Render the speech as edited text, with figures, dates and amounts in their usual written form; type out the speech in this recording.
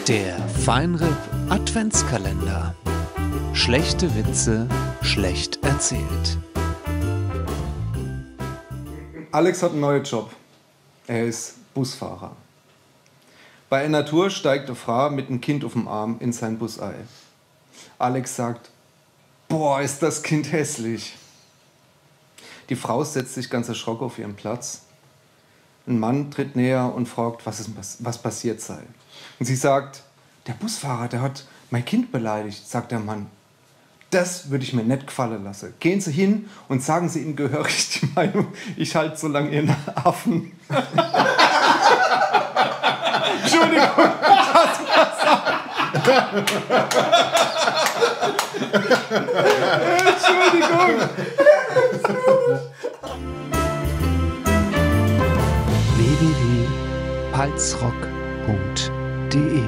Der Feinripp Adventskalender. Schlechte Witze schlecht erzählt. Alex hat einen neuen Job. Er ist Busfahrer. Bei einer Tour steigt eine Frau mit einem Kind auf dem Arm in sein Bus ein. Alex sagt: Boah, ist das Kind hässlich. Die Frau setzt sich ganz erschrocken auf ihren Platz. Ein Mann tritt näher und fragt, was passiert sei. Und sie sagt: Der Busfahrer, der hat mein Kind beleidigt, sagt der Mann. Das würde ich mir nicht gefallen lassen. Gehen Sie hin und sagen Sie ihm gehörig die Meinung, ich halte so lange Ihren Affen. Entschuldigung, Entschuldigung. www.palzrock.de